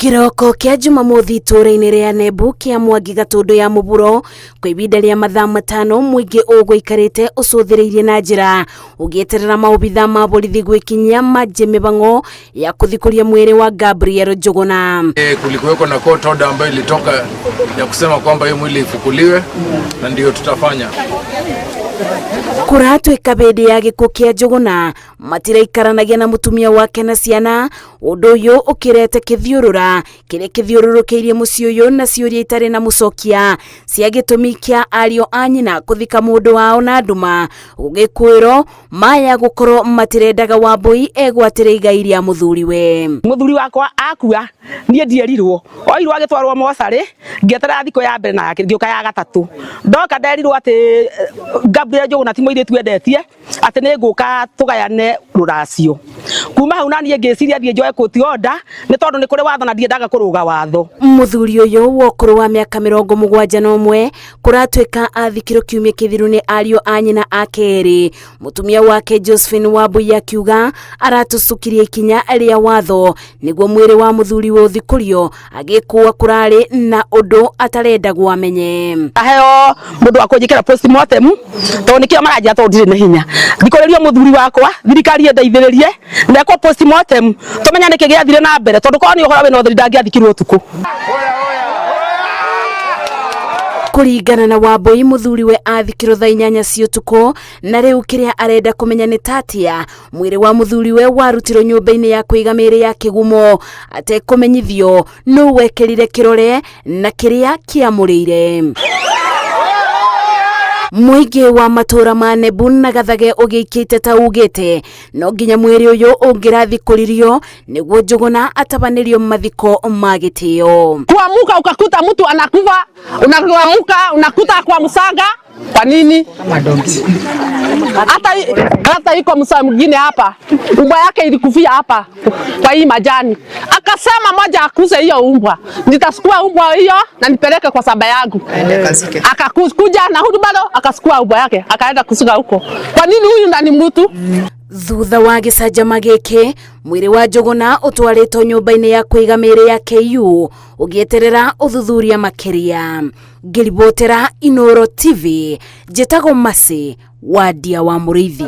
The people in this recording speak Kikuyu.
Kĩroko kĩa Jumamothi itũũra-inĩ rĩa Nembu kĩa Mwangi Gatũndũ ya Mũburo kwa ihinda rĩa mathaa 5 mũingĩ ũgũikarĩte ũcũthĩrĩirie na njĩra ũgĩeterera maobitha ma borithi gwĩkinyia manjie mĩbang'o ya kũthikũria mwĩrĩ wa Gabriel Njuguna. Kulikuweko na court order ambayo ilitoka ya kusema kwamba hiyo mwili ifukuliwe na ndio tutafanya. Kũratuĩka hĩndĩ ya gĩkuũ kĩa Njuguna matiraikaranagia na mũtumia wake na ciana, ũndũ ũyũ ũkĩrete kĩthiũrũra kĩrĩa kĩthiũrũrũkĩirie mũciĩ ũyũ na ciũria itarĩ na mũcokia cia gĩtũmi kĩa ariũ a nyina kũthika mũndũ wao na nduma, gũgĩkwĩrwo maya gũkorwo matirendaga Wambui egwatĩre igai rĩa mũthuriwe. Muthuri wakwa akua niĩ ndierirwo, oirwo agĩtwarwo mocarĩ, ngĩeterera thikũ ya mbere na ngĩũka ya gatatũ. Ndoka nderirwo atĩ Gabriel Njuguna ti mũirĩtu endetie, atĩ nĩ ngũka tũgayane rũracio. Kuma hau na niĩ ngĩciria thiĩ njoe court order nĩ tondũ nĩ kũrĩ watho na ndiendaga kũrũga watho. Mũthuri ũyũ wa ũkũrũ wa mĩaka 71 kũratuĩka athikirwo kiumia kĩthiru nĩ ariũ a nyina a kerĩ. Mũtumia wake Josephine Wambui akiuga aratũcukirie ikinya rĩa watho nĩguo mwĩrĩ wa mũthuri we ũthikũrio, agĩkũa kũrarĩ na ũndũ atarendagwo amenye. Aheo mũndũ wa kũnjĩkĩra postmortem tondũ nĩkĩo maranjĩra tondũ ndirĩ na hinya. Thikũrĩrio mũthuri wakwa, thirikari ĩndeithĩrĩrie ndekwo postmortem tũmenye nĩkĩ gĩathire na mbere, tondũ korwo nĩ ũhoro wĩna ũtheri ndangĩathikirwo ũtukũ. Kũringana na Wambui, mũthuri we athikirwo thaa 8 cia ũtukũ, na rĩu kĩrĩa arenda kũmenya nĩ tatia mwĩrĩ wa mũthuri we warutirwo nyũmba-inĩ ya kũiga mĩĩrĩ ya kĩgumo atekũmenyithio nũ wekĩrire kĩrore na kĩrĩa kĩamũrĩire. Mũingĩ wa matũũra ma Nembu na Gathage ũgĩikĩte ta ugĩte no nginya mwĩrĩ ũyũ ũngĩrathikũririo nĩguo Njuguna atabanĩrio mathiko ma gĩtĩo. Kuamuka ukakuta mtu anakufa, unakuamuka unakuta kwa msanga. Kwa nini? Hata iko msaa mwingine hapa, umbwa yake ilikufia hapa kwa hii majani, akasema moja akuze hiyo umbwa, nitachukua umbwa hiyo na nipeleke kwa saba yangu. Akakuja na hudu bado akachukua umbwa yake akaenda kusuga huko. Kwa nini huyu ndani mtu? Thutha wa gĩcanjama gĩkĩ, mwĩrĩ wa Njuguna ũtwarĩtwo nyũmba-inĩ ya kũiga mĩĩrĩ ya KU ũgĩeterera ũthuthuria makĩria. Ngĩribotera Inooro TV, njĩtagwo Mercy Wandia wa Mũrĩithi.